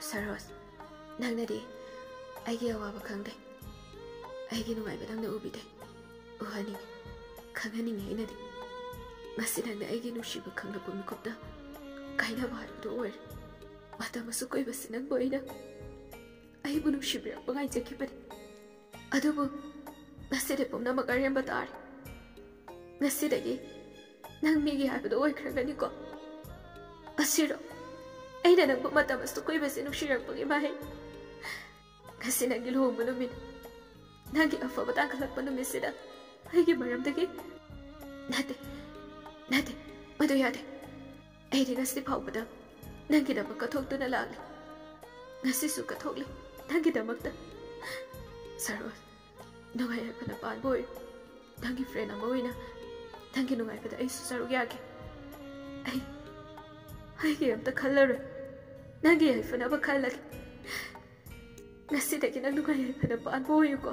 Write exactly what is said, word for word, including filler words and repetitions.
ꯁꯔꯣꯖ, ꯅꯪꯅꯗꯤ ꯑꯩꯒꯤ ꯑꯋꯥꯕ ꯈꯪꯗꯦ, ꯑꯩꯒꯤ ꯅꯨꯡꯉꯥꯏꯕ ꯅꯪꯅ ꯎꯕꯤꯗꯦ꯫ ꯎꯍꯟꯅꯤꯡꯉꯤ, ꯈꯪꯍꯟꯅꯤꯡꯉꯤ ꯑꯩꯅꯗꯤ꯫ ꯉꯁꯤ ꯅꯪꯅ ꯑꯩꯒꯤ ꯅꯨꯡꯁꯤꯕ ꯈꯪꯂꯛꯄ ꯃꯤꯀꯨꯞꯇ ꯀꯥꯏꯅꯕ ꯍꯥꯏꯕꯗꯨ ꯑꯣꯏꯔꯦ꯫ ꯃꯇꯝ ꯑꯁꯨꯛ ꯀꯨꯏꯕꯁꯤ ꯅꯪꯕꯨ ꯑꯩꯅ ꯑꯩꯕꯨ ꯅꯨꯡꯁꯤꯕꯤꯔꯛꯄ ꯉꯥꯏꯖꯈꯤꯕꯅꯤ꯫ ꯑꯗꯨꯕꯨ ꯉꯁꯤꯗꯤ ꯄꯨꯝꯅꯃꯛ ꯑꯔꯦꯝꯕ ꯇꯥꯔꯦ꯫ ꯉꯁꯤꯗꯒꯤ ꯅꯪ ꯃꯤꯒꯤ ꯍꯥꯏꯕꯗꯨ ꯑꯣꯏꯈ꯭ꯔꯒꯅꯤꯀꯣ꯫ ꯑꯁꯤꯔꯣ ꯑꯩꯅ ꯅꯪꯕꯨ ꯃꯇꯝ ꯑꯁꯨꯛ ꯀꯨꯏꯕꯁꯤ ꯅꯨꯡꯁꯤꯔꯛꯄꯒꯤ ꯃꯍꯩ? ꯉꯁꯤ ꯅꯪꯒꯤ ꯂꯨꯍꯣꯡꯕ ꯅꯨꯃꯤꯠ, ꯅꯪꯒꯤ ꯑꯐꯕ ꯇꯥꯡꯈꯠꯂꯛꯄ ꯅꯨꯃꯤꯠꯁꯤꯗ ꯑꯩꯒꯤ ꯃꯔꯝꯗꯒꯤ? ꯅꯠꯇꯦ, ꯅꯠꯇꯦ, ꯃꯗꯨ ꯌꯥꯗꯦ꯫ ꯑꯩꯗꯤ ꯉꯁꯤ ꯐꯥꯎꯕꯗ ꯅꯪꯒꯤꯗꯃꯛ ꯀꯠꯊꯣꯛꯇꯨꯅ ꯂꯥꯛꯂꯤ꯫ ꯉꯁꯤꯁꯨ ꯀꯠꯊꯣꯛꯂꯤ ꯅꯪꯒꯤꯗꯃꯛꯇ꯫ ꯁꯔꯣꯖ, ꯅꯨꯡꯉꯥꯏ ꯌꯥꯏꯐꯅ ꯄꯥꯟꯕ ꯑꯣꯏꯌꯨ꯫ ꯅꯪꯒꯤ friend ꯑꯃ ꯑꯣꯏꯅ ꯅꯪꯒꯤ ꯅꯨꯡꯉꯥꯏꯕꯗ ꯑꯩꯁꯨ ꯁꯔꯨꯛ ꯌꯥꯒꯦ꯫ ꯑꯩ, ꯑꯩꯒꯤ ꯑꯝꯇ ꯈꯜꯂꯔꯣꯏ꯫ ꯅꯪꯒꯤ ꯌꯥꯏꯐꯅꯕ ꯈꯜꯂꯒꯦ꯫ ꯉꯁꯤꯗꯒꯤ ꯅꯪ ꯅꯨꯡꯉꯥꯏ ꯌꯥꯏꯐꯅ ꯄꯥꯟꯕ ꯑꯣꯏꯌꯨꯀꯣ꯫